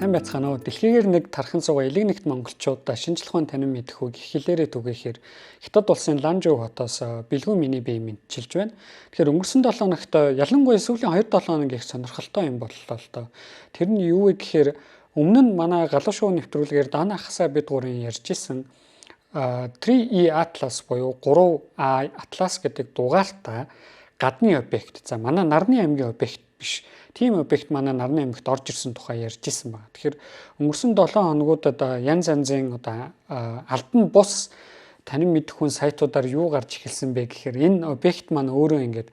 Сайн байцгаана уу? Дэлхийгээр нэг тархан суугаа элэг нэгт монголчуудаа шинжлэх ухаан танин мэдэх үг их хэлээрээ түгээхээр Хятад улсын Ланжоу хотоос бэлгүүн миний бие мэдчилж байна. Тэгэхээр өнгөрсөн 7 хоногт, ялангуяа сүүлийн 2-7 хоног их сонирхолтой юм боллоо л доо. Тэр нь юу вэ гэхээр өмнө нь манай галуу шоу нэвтрүүлгээр Дана хасаа бид гурын ярьж исэн 3E Atlas буюу 3I Atlas гэдэг дугаартай гадны объект. За, манай нарны аймгийн объект биш. Тийм объект манай нарны аймагт орж ирсэн тухай ярьж исэн байна. Тэгэхээр өнгөрсөн 7 хоногудад янз янзын одоо албан бус танин мэдэх хүн сайтуудаар юу гарч эхэлсэн бэ гэхээр энэ объект маань өөрөө ингээд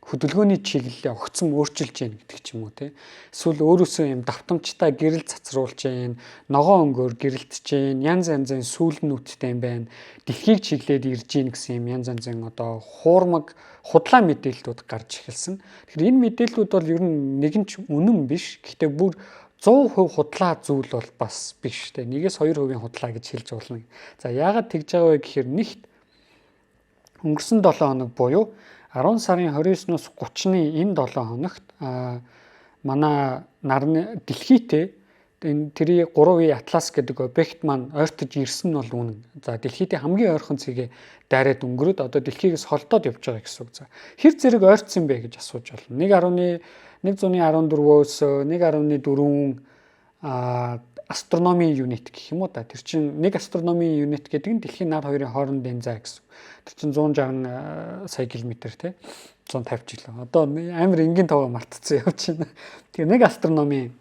хөдөлгөөний чиглэлээ огцом өөрчилж гин гэдэг ч юм уу, те. Эсвэл өөрөөсөө юм давтамжтай гэрэл цацруулж гин, ногоон өнгөөр гэрэлтэж гин, янз янзын сүүлнүүдтэй юм байна. Дэлхийг чиглээд ирж гин гэсэн юм янз янзын одоо хуурмаг худлаа мэдээллүүд гарч эхэлсэн. Тэгэхээр энэ мэдээллүүд бол ер нь нэгэн ч үнэн биш. Гэхдээ бүр 100% худлаа зүйл бол бас биш, те. 1-2% худлаа гэж хэлж болно. За, яагаад тэгж байгаа вэ гэхээр нэгт өнгөрсөн 7 хоног буюу 10 сарын 29-ноос 30-ны энэ 7 хоногт манай нарны дэлхийтэй энэ тэрий 3E Atlas гэдэг объект маань ойртож ирсэн нь бол үнэн. За, дэлхийдээ хамгийн ойрхон цэгээ дайраад өнгөрөөд одоо дэлхийгээс холдоод явж байгаа гэсэн үг. За, хэр зэрэг ойртсон бэ гэж асууж болно. 1.114-өөс 1.4 астрономийн unit гэх юм уу да. Тэр чинь нэг астрономийн unit гэдэг нь дэлхийн нар хоёрын хоорондын зай гэсэн. Тэр чинь 160 сая километр, тий. 150 ч гэлээ. Одоо амар энгийн тоогоо мартцсан явж байна. Тэгээ нэг астрономийн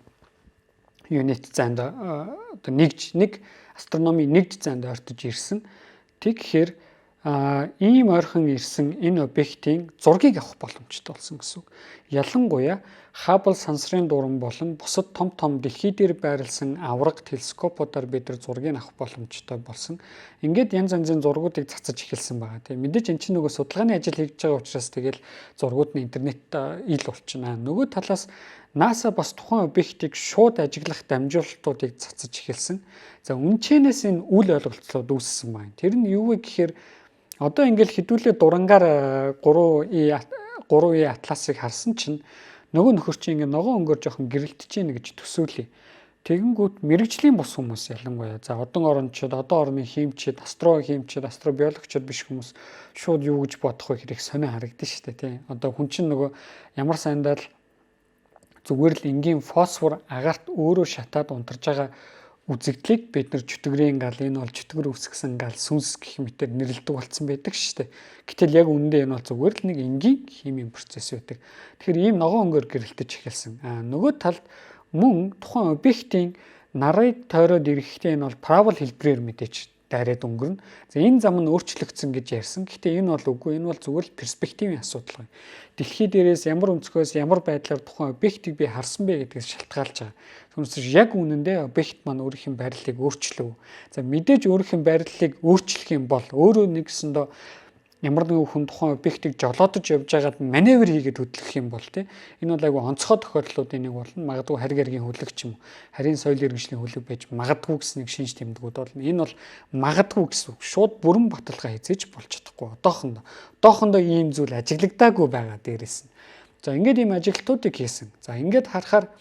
unit зайд, одоо нэг астрономийн нэгж зайд ойртож ирсэн. Тэгэхээр ийм ойрхон ирсэн энэ объектын зургийг авах боломжтой болсон гэсэн үг. Ялангуяа Хаббл сансрын дуран болон бусад том том дэлхий дээр байрласан аварга телескопуудаар бид нар зургийг авах боломжтой болсон. Ингээд янз янзын зургуудыг цацаж эхэлсэн байгаа. Тийм, мэдээж эн чинь нөгөө судалгааны ажил хийж байгаа учраас тэгэл зургууд нь интернет ил болчихно. Нөгөө талаас NASA бас тухайн объектыг шууд ажиглах дамжуулалтуудыг цацаж эхэлсэн. За, үнчэнээс энэ үл ойлголцлууд үүссэн байна. Тэр нь юу вэ гэхээр одоо ингээл хэдүүлээ дурангаар 3E Atlas-ыг харсан чинь нөгөө нөхөр чинь ингээ ногоон өнгөөр жоохон гэрэлтэж гин гэж төсөөлье. Тэгэнгүүт мэргэжлийн бус хүмүүс, ялангуяа за одон орончид, одон орны хиймчид, астрохимчид, астробиологчид биш хүмүүс шууд юу гэж бодох вэ хэрэг сонио харагдана шүү дээ, тийм. Одоо хүн чинь нөгөө ямар сайндаа л зүгээр л энгийн фосфор агаарт өөрөө шатаад унтарж байгаа үзэгдлийг бид нар чөтгөрийн гал, энэ бол чөтгөр үсгсэн гал, сүнс гэх мэтэр нэрлэдэг болсон байдаг шүү дээ. Гэтэл яг үнэндээ энэ бол зүгээр л нэг энгийн химийн процесс байдаг. Тэгэхээр ийм ногоон өнгөөр гэрэлтэж эхэлсэн. Аа, нөгөө талд мөн тухайн объектын нарыг тойроод ирэхдээ энэ бол парабол хэлбэрээр мэдээж дайраад өнгөрнө. За, энэ зам нь өөрчлөгдсөн гэж ярьсан. Гэхдээ энэ бол үгүй, энэ бол зүгээр л перспективийн асуудал байна. Дэлхий дээрээс ямар өнцгөөс ямар байдлаар тухайн объектыг би харсан бэ гэдгээс шалтгаалж байгаа. Түүнээс яг үнэндээ объект маань өөрийнх нь байрлалыг өөрчлөв. За, мэдээж өөрийнх нь байрлалыг өөрчлөх юм бол өөрөө нэгсэндээ ямар нэгэн хүн тухайн объектыг жолоодож явж байгаад маневр хийгээд хөдлөх юм бол, тий, энэ бол айгүй онцгой тохиолдлуудын нэг болно. Магадгүй хариг аргийн хөлөг ч юм уу, харийн соёл иргэншлийн хөлөг байж магадгүй гэсэн нэг шинж тэмдгүүд болно. Энэ бол магадгүй гэсэн үг. Шууд бүрэн баталгаа хийзэж болж чадахгүй одоохондоо ийм зүйл ажиглагдаагүй байгаа дээрээс нь. За, ингээд ийм ажиглалтуудыг хийсэн. За, ингээд харахаар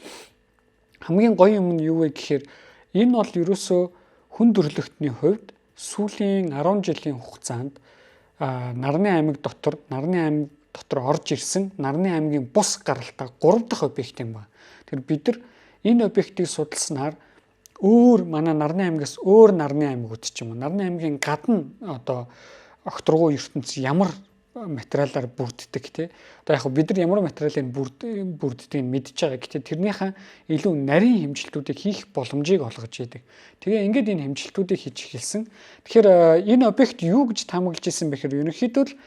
хамгийн гоё юм нь юу вэ гэхээр энэ бол ерөөсөө хүн төрөлхтний хувьд сүүлийн 10 жилийн хугацаанд нарны аймаг дотор, нарны аймаг дотор орж ирсэн нарны аймгийн бус гаралтай 3 дахь объект юм байна. Тэгэхээр бид нар энэ объектыг судалснаар өөр манай нарны аймгаас өөр нарны аймагуд ч юм уу, нарны аймгийн гадна одоо огторгуу ертөнц ямар материалаар бүрддэг, те. Одоо яг бид нар ямар материалыг бүрддгийг мэдж байгаа. Гэтэ тэрнийхээ илүү нарийн хэмжилтүүдийг хийх боломжийг олгож идэг. Тэгээ ингээд энэ хэмжилтүүдийг хийж эхэлсэн. Тэгэхээр энэ объект юу гэж таамаглаж исэн бэ гэхээр ерөнхийдөө л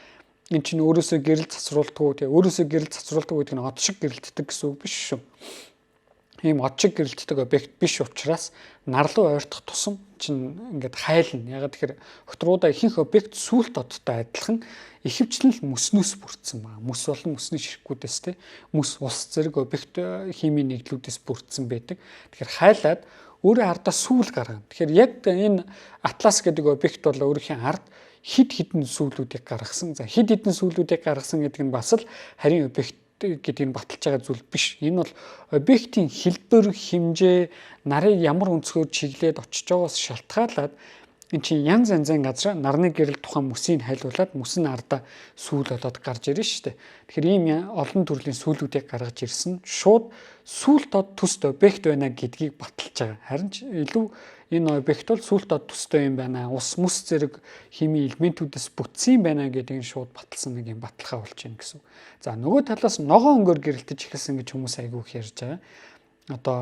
энэ чинь өөрөөсөө гэрэл цацруулдаггүй, те. Өөрөөсөө гэрэл цацруулдаг гэдэг нь од шиг гэрэлтдэг гэсэн үг биш шүү. Ийм од шиг гэрэлтдэг объект биш учраас нар руу ойртох тусам чинь ингээд хайлна. Ягаад тэгэхээр огторгуудаа ихэнх объект сүулт одтой адилхан ихэвчлэн л мөснөөс бүрдсэн байна. Мөс болон мөсний ширхгүүдээс, те, мөс, ус зэрэг объект химийн нэгдлүүдээс бүрдсэн байдаг. Тэгэхээр хайлаад өөрөө ардаа сүүл гаргана. Тэгэхээр яг энэ Атлас гэдэг объект бол өөрийнхөө ард хэд хэдэн сүүлүүдийг гаргасан. За, хэд хэдэн сүүлүүдийг гаргасан гэдэг нь бас л харийн объект гэдгийг баталж байгаа зүйл биш. Энэ бол объектын хэлбэр, хэмжээ, нарыг ямар өнцгөр чиглээд очиж байгаас шалтгаалаад энэ чинь янз янзын газар нарны гэрэл тухайн мөсийг хайлуулад мөс нь ардаа сүүл болоод гарч ирнэ шүү дээ. Тэгэхээр ийм олон төрлийн сүүлүүдийг гаргаж ирсэн. Шууд сүүлт од төст объект байна гэдгийг баталж байгаа. Харин ч илүү энэ объект бол сүүлт од төстэй юм байна. Ус мөс зэрэг химийн элементүүдээс бүтсэн юм байна гэдгийг шууд баталсан нэг юм баталгаа болж байна гэсэн. За, нөгөө талаас ногоон өнгөөр гэрэлтэж эхэлсэн гэж хүмүүс айгүй их ярьж байгаа. Одоо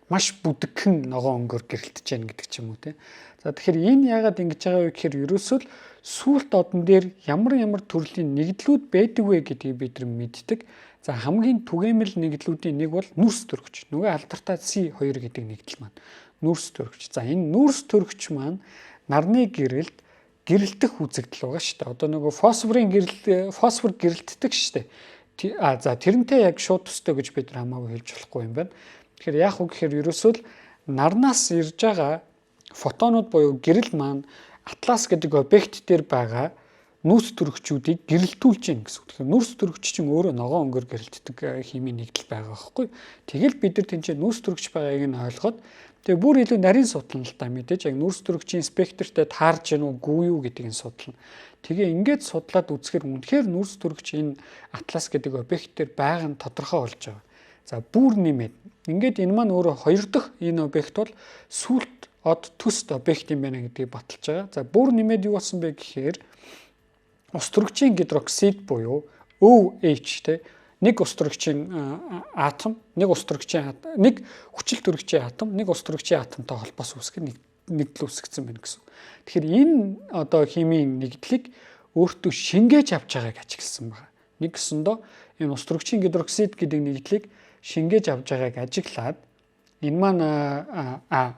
маш бүдэгхэн ногоон өнгөөр гэрэлтэж байна гэдэг ч юм уу, те. За, тэгэхээр энэ яагаад ингэж байгаа вэ гэхээр ерөөсөө л сүүлт одон дээр ямар ямар төрлийн нэгдлүүд байдаг вэ гэдгийг бид нар мэддэг. За, хамгийн түгээмэл нэгдлүүдийн нэг бол нүрс төрөгч. Нөгөө алдартай C2 гэдэг нэгдэл маань нүрс төрөгч. За, энэ нүрс төрөгч маань нарны гэрэлд гэрэлтэх үзэгдэл байгаа шүү дээ. Одоо нөгөө фосфорын гэрэл, фосфор гэрэлтдэг шүү дээ. А за, тэрнтэй яг шууд төстэй гэж бид нар хамаагүй хэлж болохгүй юм байна. Тэгэхээр яах вэ гэхээр ерөөсөө л нарнаас ирж байгаа фотонууд буюу гэрэл маань Атлас гэдэг объект дээр байгаа нүүрс төрөгчүүдийг гэрэлтүүлж гин гэсэн үг. Тэгэхээр нүүрс төрөгч чинь өөрөө ногоон өнгөөр гэрэлтдэг химийн нэгдэл байгаа байхгүй. Тэгэл бид нар тэнцээ нүүрс төрөгч байгааг нь ойлгоод, тэгээ бүр илүү нарийн судлана л та, мэдээж яг нүүрс төрөгчийн спектртэй таарж гин үү, гүү юу гэдгийг нь судлана. Тэгээ ингээд судлаад үзэхээр үнэхээр нүүрс төрөгч энэ Атлас гэдэг объект дээр байгаа нь тодорхой болж байгаа. За, бүр нэмээд ингээд энэ маань өөрөө хоёр дахь энэ объект бол сүүлт од төст объект юм байна гэдгийг баталж байгаа. За, бүр нэмээд юу болсон бэ гэхээр ус төрөгчийн гидроксид буюу OH, те, нэг ус төрөгчийн атом, нэг ус төрөгчийн, нэг хүчил төрөгчийн атом, нэг ус төрөгчийн атомтой холбоос үүсгэх нэг нэгдэл үүсгэсэн байна гэсэн. Тэгэхээр энэ одоо химийн нэгдлийг өөртөө шингээж авч байгааг ажигласан байна. Нэг гэсэндөө энэ ус төрөгчийн гидроксид гэдэг нэгдлийг шингээж авч байгааг ажиглаад энэ маань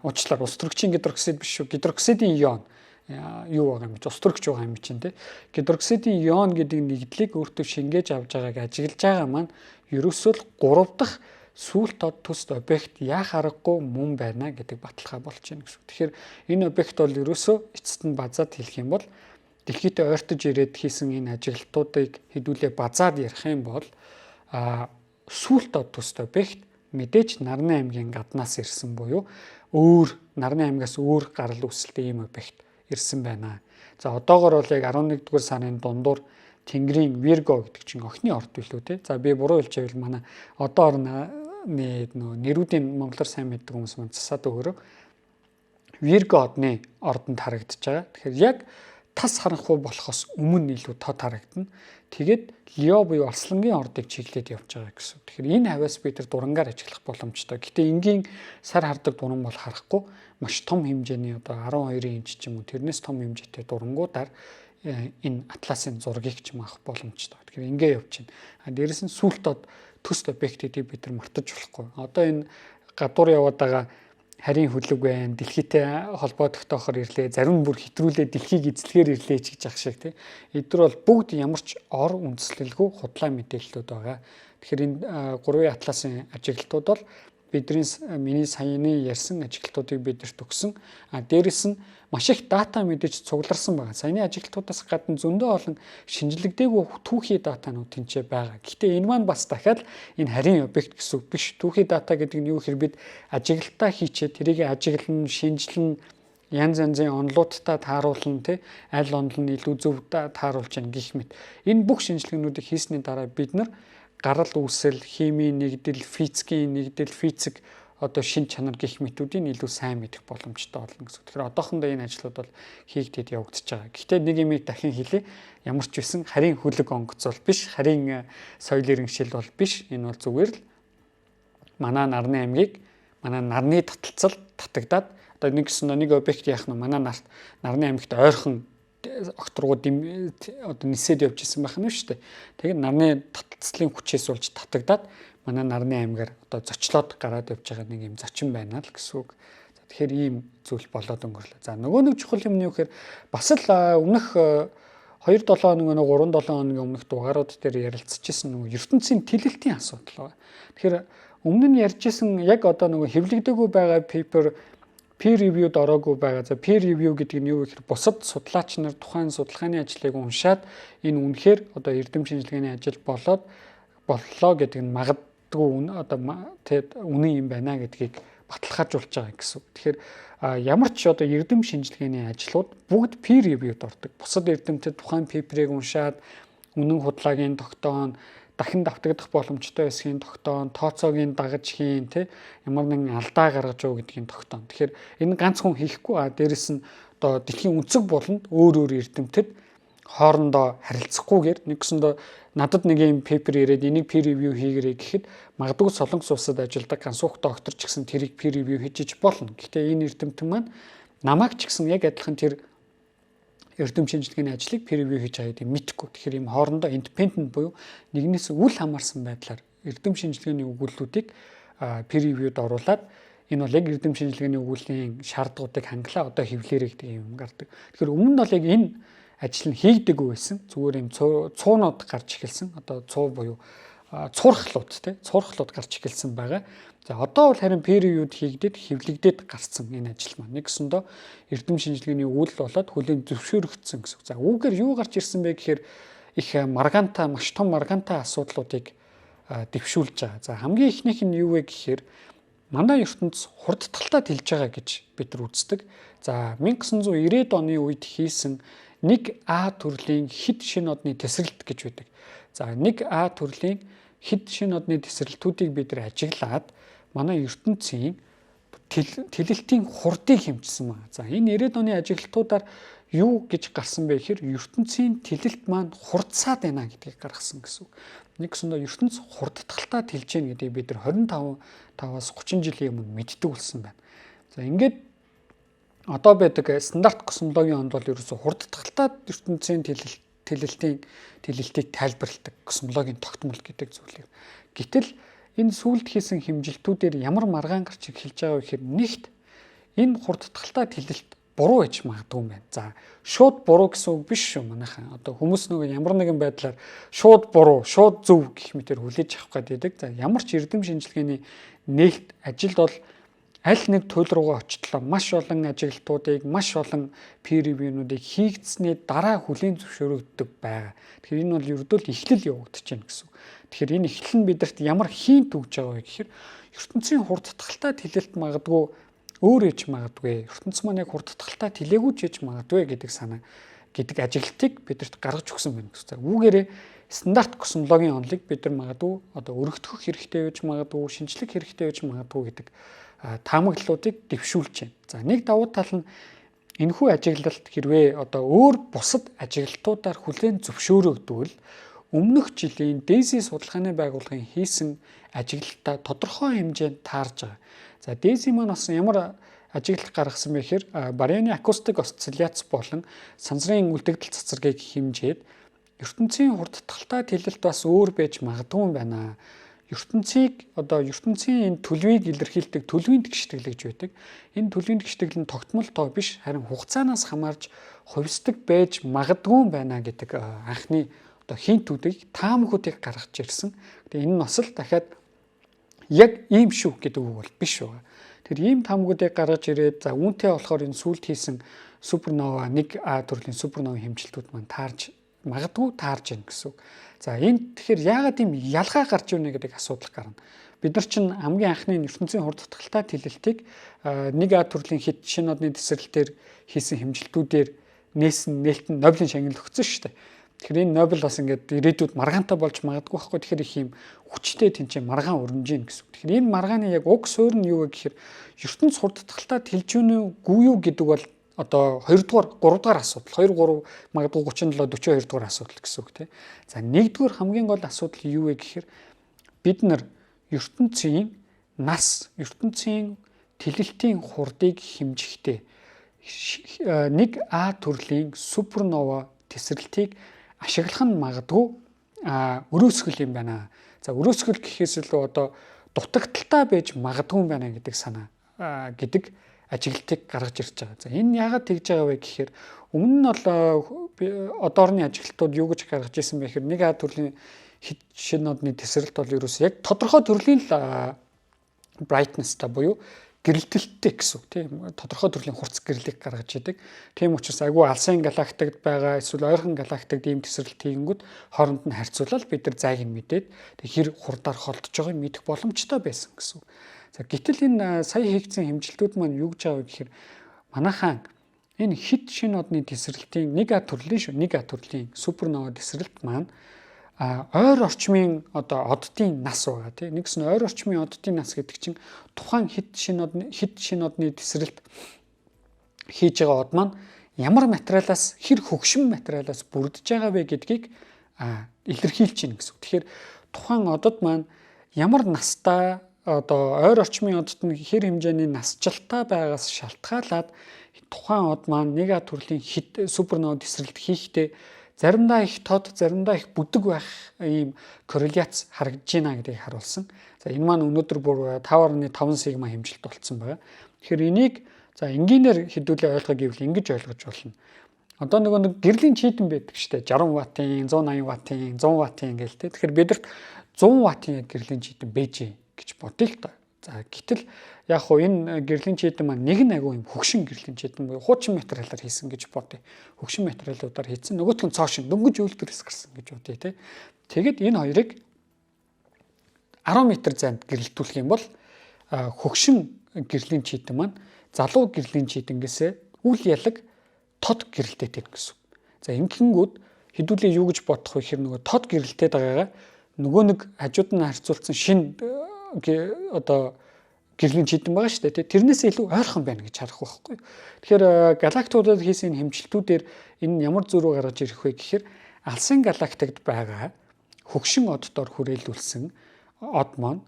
уучлаарай, ус төрөгчийн гидроксид биш шүү. Гидроксидын ион юу байгаа юм чи, ус төрөгч байгаа юм чинь, те. Гидроксидын ион гэдэг нэгдлийг өөртөө шингээж авч байгааг ажиглаж байгаа маань ерөөсөө л гурав дахь сүүлт од төст объект яах аргагүй мөн байна гэдэг баталгаа болж байна гэсэн. Тэгэхээр энэ объект бол ерөөсөө эцэст нь базаад хэлэх юм бол дэлхийдээ ойртож ирээд хийсэн энэ ажиглалтуудыг хэдүүлээ базаад ярих юм бол сүүлт од төст объект мэдээж нарны аймгийн гаднаас ирсэн буюу өөр нарны аймгаас өөр гарал үүсэлтэй ийм объект ирсэн байна. За, одоогор бол яг 11 дугаар сарын дундуур Тэнгэрийн Virgo гэдэг чинь охины орд билүү, те. За, би буруу хэлж байвал манай одоо орны нөө нэрүүдийн монголоор сайн мэддэг хүмүүс маань засаад өгөөрэй. Virgo одны ордонд харагдаж байгаа. Тэгэхээр яг тас харанхуй болохоос өмнө илүү тод харагдана. Тэгээд Лео буюу арслангийн ордыг чиглээд явж байгаа гэсэн. Тэгэхээр энэ хавьяас бид нар дурангаар ажиглах боломжтой. Гэтэ энгийн сар хардаг дуран бол харахгүй, маш том хэмжээний, одоо 12 инч ч юм уу, тэрнээс том хэмжээтэй дурангуудаар энэ атласын зургийг ч юм авах боломжтой. Тэгэхээр ингээ явж байна. А дээрэс нь сүүлт од төст объект гэдгийг бид нар мартаж болохгүй. Одоо энэ гадуур яваад байгаа харийн хөлөг байна. Дэлхийтэй холбоо тогтоохоор ирлээ. Зарим нь бүр хэтрүүлээ дэлхийг эзлэхээр ирлээ ч гэж ах шиг, тий. Эдгээр бол бүгд ямар ч ор үндэслэлгүй худлаа мэдээллүүд байгаа. Тэгэхээр энэ гурвын атласын ажиглалтууд бол бидний, миний саяны ярьсан ажиглалтуудыг бидэрт өгсөн. А дээрэс нь маш их дата мэдээж цугларсан байгаа. Саяны ажиглалтуудаас гадна зөндөө олон шинжлэгдээгүй түүхий датанууд тэнцээ байгаа. Гэхдээ энэ маань бас дахиад энэ харийн объект гэсэн үг биш. Түүхий дата гэдэг нь юу гэхээр бид ажиглалтаа хийчээд тэрийг ажиглан, шинжилэн, янз янзын онолуудтай тааруулна, тий, аль онол нь илүү зөв тааруулж яах гэх мэт. Энэ бүх шинжилгээнүүдийг хийсний дараа бид нар гарал үүсэл, химийн нэгдэл, физикийн нэгдэл, физик одоо шин чанар гэх мэтүүдийг илүү сайн мэдэх боломжтой болно гэсэн. Тэгэхээр одоохондоо энэ ажлууд бол хийгдээд явагдаж байгаа. Гэхдээ нэг юмыг дахин хэлье. Ямар ч байсан харийн хөлөг онгоц бол биш, харийн соёл иргэншил бол биш. Энэ бол зүгээр л манай нарны аймгийг манай нарны таталцал татагдаад, одоо нэг гэсэн нэг объект яах нь манай нарт, нарны аймагт ойрхон огторгууд одоо нисээд явж исэн байх нь шүү дээ. Тэгээд нарны таталцлын хүчээс болж татагдаад манай нарны аймгаар одоо зочлоод гараад явж байгаа нэг юм зочин байна л гэсэн үг. За, тэгэхээр ийм зүйл болоод өнгөрлөө. За, нөгөө нэг чухал юм нь юу гэхээр бас л өмнөх 2 7 хоног, 3 7 хоногийн өмнөх дугаарууд дээр ярилцчихсан нөгөө ертөнцийн тэлэлтийн асуудал байна. Тэгэхээр өмнө нь ярьжсэн яг одоо нөгөө хэвлэгдээгүй байгаа paper, peer review-д ороогүй байгаа. За, peer review гэдэг нь юу гэхээр бусад судлаач нар тухайн судалгааны ажлыг уншаад энэ үнэхээр одоо эрдэм шинжилгээний ажил болоод боллоо гэдэг нь магадгүй одоо тэгээд үнэн юм байна гэдгийг баталгаажуулж байгаа гэсэн. Тэгэхээр ямар ч одоо эрдэм шинжилгээний ажлууд бүгд peer review-д ордог. Бусад эрдэмтэд тухайн paper-ыг уншаад үнэн худлаагийн тогтоон, дахин давтагдах боломжтой эсхийн тогтоон, тооцоогийн дагаж хийн, тэ, ямар нэгэн алдаа гаргаж уу гэдгийг тогтоон. Тэгэхээр энэ ганц хүн хийхгүй, а дээрэс нь одоо дэлхийн өнцөг буланд өөр өөр эрдэмтэд хоорондоо харилцахгүйгээр, нэгсэндээ надад нэг юм paper ирээд энийг peer review хийгэрэй гэхэд магадгүй Солонгос улсад ажилладаг Гансуух доктор ч гэсэн тэрийг peer review хийж болно. Гэхдээ энэ эрдэмтэн маань намайг ч гэсэн яг адилхан тэр эрдэм шинжилгээний ажлыг peer review хийж байгаа гэдгийг мэдэхгүй. Тэгэхээр ийм хоорондоо independent буюу нэгнээс үл хамаарсан байдлаар эрдэм шинжилгээний өгүүллүүдийг peer review-д оруулаад, энэ бол яг эрдэм шинжилгээний өгүүллийн шаардлагуудыг хангалаа, одоо хэвлээрэй гэдэг юм гардаг. Тэгэхээр өмнө нь бол яг энэ ажил нь хийгдэггүй байсан. Зүгээр юм цуунууд гарч эхэлсэн. Одоо цуу буюу цуурхлууд, тий, цуурхлууд гарч эхэлсэн байгаа. За, одоо бол харин peer review-д хийгдээд, хэвлэгдээд гарцсан энэ ажил маань. Нэгсэндөө эрдэм шинжилгээний өгүүлэл болоод хүлээн зөвшөөрөгдсөн гэсэн. За, үүгээр юу гарч ирсэн бэ гэхээр их маргаантай, маш том маргаантай асуудлуудыг дэвшүүлж байгаа. За, хамгийн эхнийх нь юу вэ гэхээр манай ертөнц хурдталтай тэлж байгаа гэж бид нар үздэг. За, 1990-ад оны үед хийсэн нэг А төрлийн хэд шинэ одны тесрэлт гэж байдаг. За, нэг А төрлийн хэд шинэ одны тесрэлтүүдийг бид нар ажиглаад манай ертөнцийн тэлэлтийн хурдыг хэмжсэн байна. За, энэ 90-ад оны ажиглалтуудаар юу гэж гарсан бэ гэхээр ертөнцийн тэлэлт маань хурдсаад байна гэдгийг гаргасан гэсэн үг. Нэгсэндээ ертөнц хурдталтай тэлж гэнэ гэдгийг бид нар 25 5-аас 30 жилийн өмнө мэддэг болсон байна. За, ингээд одоо байдаг стандарт космологийн онд бол ерөөсө хурдталтай ертөнцийн тэлэлтийн тэлэлтийг тайлбарладаг космологийн тогтмол гэдэг зүйлийг. Гэтэл энэ сүүлд хийсэн хэмжилтүүдээр ямар маргаан гарч эхэлж байгаа вэ гэхээр нэгт энэ хурдталтай тэлэлт буруу байж магадгүй юм байна. За, шууд буруу гэсэн үг биш шүү, манайхан. Одоо хүмүүс нөгөө ямар нэгэн байдлаар шууд буруу, шууд зөв гэх мэтэр хүлээж авах гэдэг. За, ямар ч эрдэм шинжилгээний нээлт ажилд бол аль нэг туйл руугаа очихлоо маш олон ажиглалтуудыг, маш олон peer review-нуудыг хийгдсэний дараа хүлээн зөвшөөрөгддөг байгаа. Тэгэхээр энэ бол ердөө л эхлэл явагдаж байна гэсэн. Тэгэхээр энэ эхлэл нь бидэрт ямар hint өгж байгаа вэ гэхээр ертөнцийн хурдталтай тэлэлт магадгүй өөр ээж магадгүй. Ертөнц маань яг хурдталтай тэлээгүй ч ээж магадгүй гэдэг санаа, гэдэг ажиглалтыг бидэрт гаргаж өгсөн байна гэсэн. Үүгээрээ стандарт космологийн онолыг бид нар магадгүй одоо өргөтгөх хэрэгтэй байж магадгүй, шинжлэх хэрэгтэй байж магадгүй гэдэг таамаглалуудыг дэвшүүлж байна. За, нэг давуу тал нь энэхүү ажиглалт хэрвээ одоо өөр бусад ажиглалтуудаар хүлээн зөвшөөрөгдвөл өмнөх жилийн DESI судалгааны байгууллагын хийсэн ажиглалтаа тодорхой хэмжээнд таарж байгаа. За, DESI маань бас ямар ажиглалт гаргасан бэ гэхээр барионы акустик осцилляц болон сансрын үлдэгдэл цацрагийг хэмжээд ертөнцийн хурдталтай тэлэлт бас өөр байж магадгүй юм байна. Ертөнцийг одоо ертөнцийн энэ төлөвийг илэрхийлдэг төлөвийн тэгштгэл гэж байдаг. Энэ төлөвийн тэгштгэл нь тогтмол тоо биш, харин хугацаанаас хамаарч хувьсдаг байж магадгүй юм байна гэдэг анхны одоо hint үүдийг, таамагуудыг гаргаж ирсэн. Тэгээ энэ нь бас л дахиад яг ийм шүү гэдэг үг бол биш байгаа. Тэр ийм таамагуудыг гаргаж ирээд, за, үүнтэй болохоор энэ сүүлд хийсэн супернова, 1 А төрлийн супернова хэмжилтүүд маань таарж магадгүй, таарж байна гэсэн үг. За, энэ тэгэхээр яагаад ийм ялгаа гарч ирнэ гэдэг асуудал гарна. Бид нар чинь хамгийн анхны ертөнцийн хурдталтай тэлэлтийг нэг А төрлийн хэд шинэ одны тесрэлтээр хийсэн хэмжилтүүдээр нээсэн нээлт нь Нобелийн шагнал өгсөн шүү дээ. Тэгэхээр энэ Нобель бас ингээд ирээдүйд маргаантай болж магадгүй байхгүй. Тэгэхээр их юм хүчтэй тэнцээ маргаан өрнөж гин гэсэн. Тэгэхээр энэ маргааны яг уг суурь нь юу вэ гэхээр ертөнц хурдталтай тэлж гэнэ үгүй юу гэдэг бол одоо 2 дугаар, 3 дугаар асуудал, 2 3, магадгүй 37, 42 дугаар асуудал гэсэн үг, тийм. За, нэгдүгээр хамгийн гол асуудал юу вэ гэхээр бид нар ертөнцийн нас, ертөнцийн тэлэлтийн хурдыг хэмжихдээ нэг А төрлийн супернова тесрэлтийг ашиглах нь магадгүй өрөөсгөл юм байна. За, өрөөсгөл гэхээс илүү одоо дутагдалтай байж магадгүй юм байна гэдэг санаа, гэдэг ажиглалтыг гаргаж ирж байгаа. За, энэ яагаад тэгж байгаа вэ гэхээр өмнө нь бол одоорны ажиглалтууд юу гэж гаргаж ирсэн бэ гэхээр нэг А төрлийн хэд шинэ одны тесрэлт бол ерөөсөө яг тодорхой төрлийн л brightness-та буюу Гэрэлтэлттэй гэсэн үг, тийм, тодорхой төрлийн хурц гэрлийг гаргаж идэг. Тийм учраас айгүй алсын галактикт байгаа эсвэл ойрхон галактикт ийм тесрэлт хийгэнгүүт хооронд нь харьцуулаад бид нар зайг нь мэдээд тэг хэр хурдаар холдож байгааг мэдэх боломжтой байсан гэсэн үг. За, гэтэл энэ сая хийгдсэн хэмжилтүүд маань юу гэж байгаа вэ гэхээр манайхаан энэ хэд шинэ одны тесрэлтийн 1А төрлийн шүү, 1А төрлийн супернова тесрэлт маань ойр орчмын одоо оддын нас байгаа, тийм. Нэгс нь ойр орчмын оддын нас гэдэг чинь тухайн хэд шинэ одны тесрэлт хийж байгаа од маань ямар материалаас, хэр хөгшин материалаас бүрдэж байгаа вэ гэдгийг илэрхийлж байна гэсэн. Тэгэхээр тухайн одод маань ямар настай, одоо ойр орчмын одод нь хэр хэмжээний насжилттай байгаас шалтгаалаад тухайн од маань 1А төрлийн хэд супернова тесрэлт хийхдээ заримдаа их тод, заримдаа их бүдэг байх ийм корреляц харагдаж байна гэдгийг харуулсан. За, энэ маань өнөөдөр бүр 5.5 сигма хэмжилт болцсон байгаа. Тэгэхээр энийг за энгийнээр хэдүүлээ ойлгох гэвэл ингэж ойлгож болно. Одоо нөгөө нэг гэрлийн чийдэн байдаг шүү дээ. 60 ваттын, 180 ваттын, 100 ваттын гээл те. Тэгэхээр бидэрт 100 ваттын гэрлийн чийдэн бэжээ гэж бодъё л доо. За, гэтэл яг хуу энэ гэрлийн чийдэн маань нэг нь айгүй юм хөгшин гэрлийн чийдэн буюу хуучин материалаар хийсэн гэж бодъё. Хөгшин материалуудаар хийсэн. Нөгөөх нь цоошин дөнгөж үйлдвэрлээс гарсан гэж бодъё те. Тэгэд энэ хоёрыг 10 м зайд гэрэлтүүлэх юм бол хөгшин гэрлийн чийдэн маань залуу гэрлийн чийдэнгээсээ үл ялаг тод гэрэлтээтэй гэсэн. За, ингэхэнгүүд хэдүүлээ юу гэж бодох вэ гэхээр нөгөө тод гэрэлтээд байгаагаа нөгөө нэг хажууд нь харьцуулсан шинэ одоо гэрлийн чийдэн байгаа шүү дээ. Тэрнээс илүү ойрхон байна гэж харах байхгүй. Тэгэхээр галактикуудад хийсэн хэмжилтүүдээр энэ ямар зөрүү гаргаж ирэх вэ гэхээр алсын галактикт байгаа хөгшин оддоор хүрээлүүлсэн од маань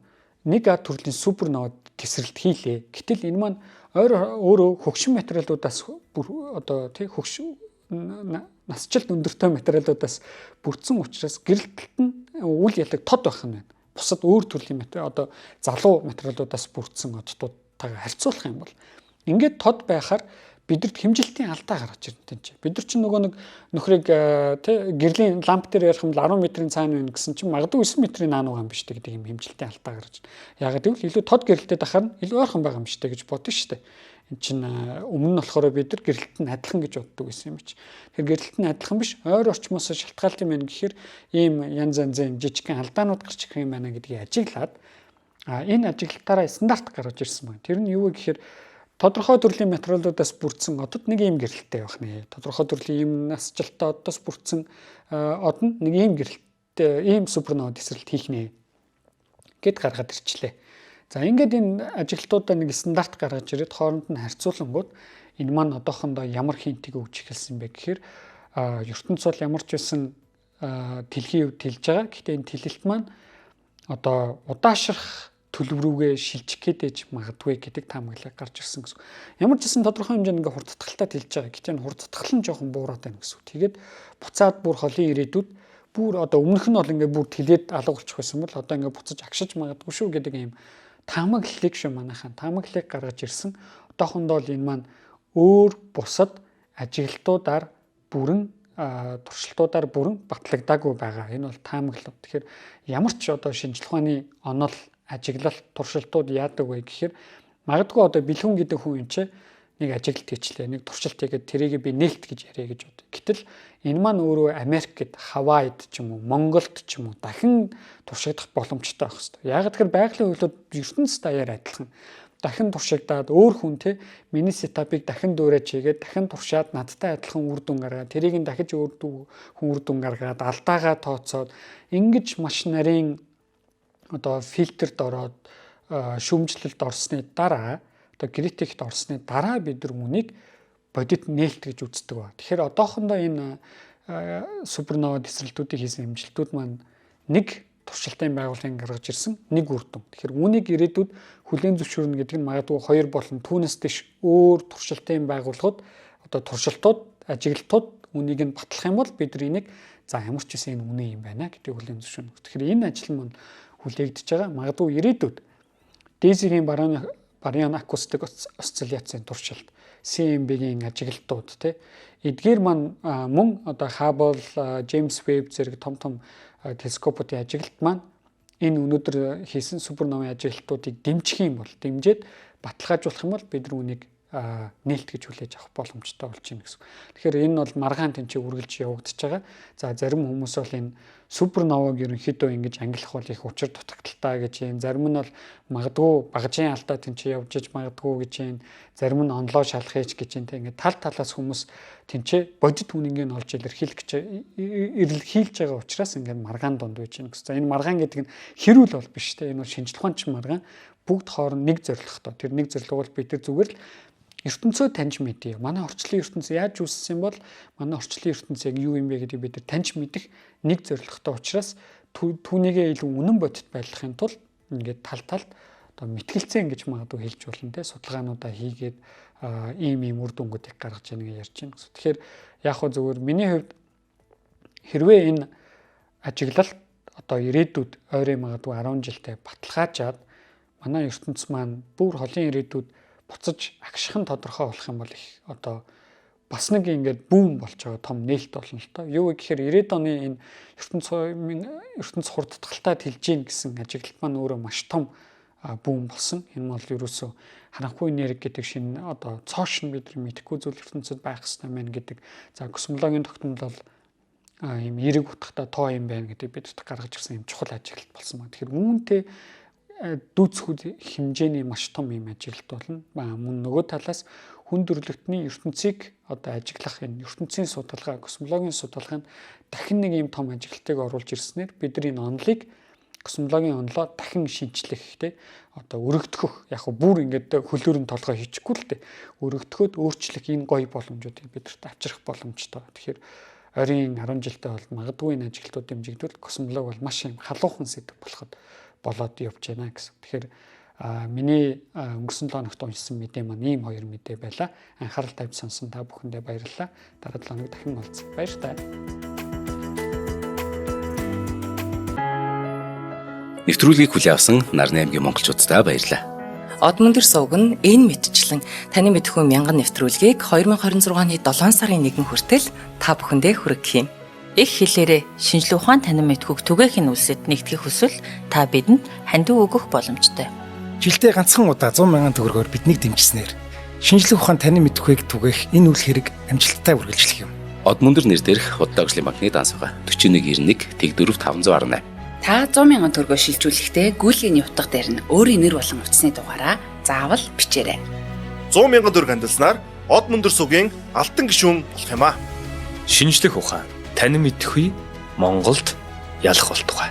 1А төрлийн супернова тесрэлт хийлээ. Гэтэл энэ маань ойр өөрөө хөгшин материалуудаас бүр одоо тий хөгшин насжилт өндөртэй материалуудаас бүрдсэн учраас гэрэлтэлт нь үл ялаг тод байх нь байна. Бусад өөр төрлийн материал, одоо залуу материалуудаас бүрдсэн оддуудтайгаа харьцуулах юм бол ингээд тод байхаар бидэрт хэмжилтийн алдаа гаргаж ирнэ тийм. Бид нар чинь нөгөө нэг нөхрийг тий гэрлийн ламп дээр ярих юм бол 10 метрийн цаана байна гэсэн чинь магадгүй 9 метрийн наана байгаа юм биш үү гэдэг юм хэмжилтийн алдаа гаргаж ирнэ. Яагаад гэвэл илүү тод гэрэлтэй дахаар нь илүү ойрхон байгаа юм биш үү гэж бодно шүү дээ. Энд чинь өмнө нь болохоор бид нар гэрэлт нь адилхан гэж боддог байсан юм чи. Тэгэхээр гэрэлт нь адилхан биш, ойр орчмоос шалтгаалт юм байна гэхээр ийм янз янзын жижигхэн алдаанууд гарч ирэх юм байна гэдгийг ажиглаад энэ ажиглалтаараа стандарт гаргаж ирсэн байна. Тэр нь юу вэ гэхээр тодорхой төрлийн материалуудаас бүрдсэн одод нэг ийм гэрэлттэй байх нэ. Тодорхой төрлийн ийм насжилттай одоос бүрдсэн од нь нэг ийм гэрэлттэй, ийм супернова тесрэлт хийх нэ гэд гаргаад ирчлээ. За, ингээд энэ ажиглалтуудаа нэг стандарт гаргаж ирээд хооронд нь харьцуулангууд энэ маань одоохондоо ямар hint ийг өгч эхэлсэн бэ гэхээр ертөнц бол ямар ч байсан дэлхийн хувьд тэлж байгаа. Гэхдээ энэ тэлэлт маань одоо удаашрах төлөв рүүгээ шилжих гээд магадгүй гэдэг таамаглал гарч ирсэн гэсэн. Ямар ч гэсэн тодорхой хэмжээнд ингээ хурдтгалтай тэлж байгаа. Гэхдээ энэ хурдтгал нь жоохон буураад байна гэсэн. Тэгээд буцаад бүр холын ирээдүйд бүр одоо өмнөх нь бол ингээ бүр тэлээд алга болчих байсан бол одоо ингээ буцаж агшиж магадгүй шүү гэдэг юм таамаглалыг шүү, манайхан таамаглалыг гаргаж ирсэн. Одоохондоо л энэ маань өөр бусад ажиглалтуудаар бүрэн, туршилтуудаар бүрэн батлагдаагүй байгаа. Энэ бол таамаглал. Тэгэхээр ямар ч одоо шинжлэх ухааны онол, ажиглалт, туршилтууд яадаг вэ гэхээр магадгүй одоо Бэлхүүн гэдэг хүн юм чи нэг ажиглалт хийчлээ, нэг туршилт хийгээд тэрийг би нээлт гэж яриа гэж бод. Гэтэл энэ маань өөрөө Америкт, Хавайд ч юм уу, Монголд ч юм уу дахин туршигдах боломжтой байх хэрэгтэй. Яг тэгэхээр байгалийн хуулиуд ертөнц даяар адилхан. Дахин туршигдаад өөр хүн те миний setup ыг дахин дуурайж хийгээд, дахин туршаад, надтай адилхан үр дүн гаргаад, тэрийг нь дахиж өөр хүн үр дүн гаргаад, алдаагаа тооцоод, ингэж маш нарийн одоо фильтрд ороод, шүүмжлэлд орсны дараа, одоо критикт орсны дараа бид нар үүнийг бодит нээлт гэж үздэг ба. Тэгэхээр одоохондоо энэ супернова тесрэлтүүдийг хийсэн хэмжилтүүд маань нэг туршилтын байгууллагын гаргаж ирсэн нэг үр дүн. Тэгэхээр үүнийг ирээдүйд хүлээн зөвшөөрнө гэдэг нь магадгүй хоёр болон түүнээс дэш өөр туршилтын байгууллагууд одоо туршилтууд, ажиглалтууд үүнийг нь батлах юм бол бид нар энийг за ямар ч үсэн энэ үнэн юм байна гэдгийг хүлээн зөвшөөрнө. Тэгэхээр энэ ажил маань хүлээгдэж байгаа. Магадгүй ирээдүйд DESI-гийн барион акустик осцилляцийн туршилт, CMB-гийн ажиглалтууд тий эдгээр маань мөн одоо Hubble, James Webb зэрэг том том телескопуудын ажиглалт маань Энэ өнөөдөр хийсэн суперновын ажиглалтуудыг дэмжих юм бол, дэмжиж баталгаажуулах юм бол бид нар үүнийг нээлт гэж хүлээж авах боломжтой болж байна гэсэн. Тэгэхээр энэ бол маргаан тэнцээ үргэлж явагдаж байгаа. За, зарим хүмүүс бол энэ суперноваг ерөнхийдөө ингэж ангилах бол их учир дутагдалтай гэж юм. Зарим нь бол магадгүй багажийн алдаа тэнцээ явж иж магадгүй гэж юм. Зарим нь онлоо шалгах гэж юм. Тэг ингээд тал талаас хүмүүс тэнцээ бодит үнэнгээ нь олж илэрхийлэх гэж илэрхийлж байгаа учраас ингээд маргаан дунд байж байна гэсэн. За, энэ маргаан гэдэг нь хэрүүл бол биш те. Энэ бол шинжлэх ухаанч маргаан, бүгд хооронд нэг зорилготой. Тэр нэг зорилго бол бид нар зүгээр л ертөнцөө таньж мэдье. Манай орчлын ертөнц яаж үүссэн бол, манай орчлын ертөнц яг юу юм бэ гэдгийг бид нар таньж мэдэх нэг зорилготой учраас түүнийгээ илүү үнэн бодит байлгахын тулд ингээд тал талд одоо мэтгэлцэн гэж магадгүй хэлж болно те, судалгаануудаа хийгээд ийм ийм үр дүнгуудыг гаргаж яах гэж ярьж байна гэсэн. Тэгэхээр яг хөө зүгээр миний хувьд хэрвээ энэ ажиглалт одоо ирээдүйд ойрын магадгүй 10 жилдээ баталгаажаад, манай ертөнц маань бүр холын ирээдүйд буцаж агших нь тодорхой болох юм бол их одоо бас нэг ингээд boom болж байгаа том нээлт болно л доо. Юу гэхээр 90-ад оны энэ ертөнц хурдтгалтай тэлж гин гэсэн ажиглалт маань өөрөө маш том boom болсон. Энэ бол ерөөсөө харанхуй энерги гэдэг шинэ одоо цоош нь бид нар мэдэхгүй зүйл ертөнцид байх хэрэгтэй байна гэдэг. За, космологийн тогтмол бол ийм эерэг утгатай тоо юм байна гэдэг бид гаргаж ирсэн юм чухал ажиглалт болсон байна. Тэгэхээр үүнтэй дүйцэхүйц хэмжээний маш том юм ажиглалт болно. Мөн нөгөө талаас хүн төрөлхтний ертөнцийг одоо ажиглах энэ ертөнцийн судалгаа, космологийн судалгаанд дахин нэг юм том ажиглалтыг оруулж ирснээр бид нар энэ онолыг, космологийн онолоо дахин шинчлэх те, одоо өргөтгөх, яг хөө бүр ингээд хөлөөрөн толгой хийчихгүй л те, өргөтгөхөд өөрчлөх энэ гоё боломжуудыг бидэрт авчрах боломжтой. Тэгэхээр ойрын 10 жилдээ бол магадгүй энэ ажиглалтууд дэмжигдвэл космологи бол маш юм халуухан сэдэв болоход болоод явж байна гэсэн. Тэгэхээр миний өнгөрсөн 7 хоногт уншсан мэдээ маань ийм хоёр мэдээ байлаа. Анхаарал тавьж сонсон та бүхэндээ баярлалаа. Дараа 7 хоног дахин уулзъя. Баяртай. Нэвтрүүлгийг хүлээн авсан Нарны аймгийн монголчууддаа баярлалаа. Од мөндөр сувг нь энэ мэтчлэн таны мэдэхүй мянган нэвтрүүлгийг 2026 оны 7 сарын 1 хүртэл та бүхэндээ хүргэх юм. Их хэлээрээ шинжлэх ухаан танин мэдхүйг түгээхийн үлсэд нэгтгэх хүсвэл та бидэнд хандив өгөх боломжтой. Жилдээ ганцхан удаа 100 мянган төгрөгөөр биднийг дэмжсэнээр шинжлэх ухаан танин мэдэхүйг түгээх энэ үл хэрэг амжилттай үргэлжлэх юм. Од мөндөр нэр дээрх Худалдаа хөгжлийн банкны данс байгаа. 4191 тэгдөрөв 518. Та 100 мянган төгрөгөөр шилжүүлэхдээ гүйлгээний утга дээр нь өөрийн нэр болон утасны дугаараа заавал бичээрэй. 100 мянган төгрөг хандилснаар Од мөндөр сугийн алтан гишүүн болох юм аа. Шинжлэх ухаан танин мэдэхүй Монголд ялах болтугай.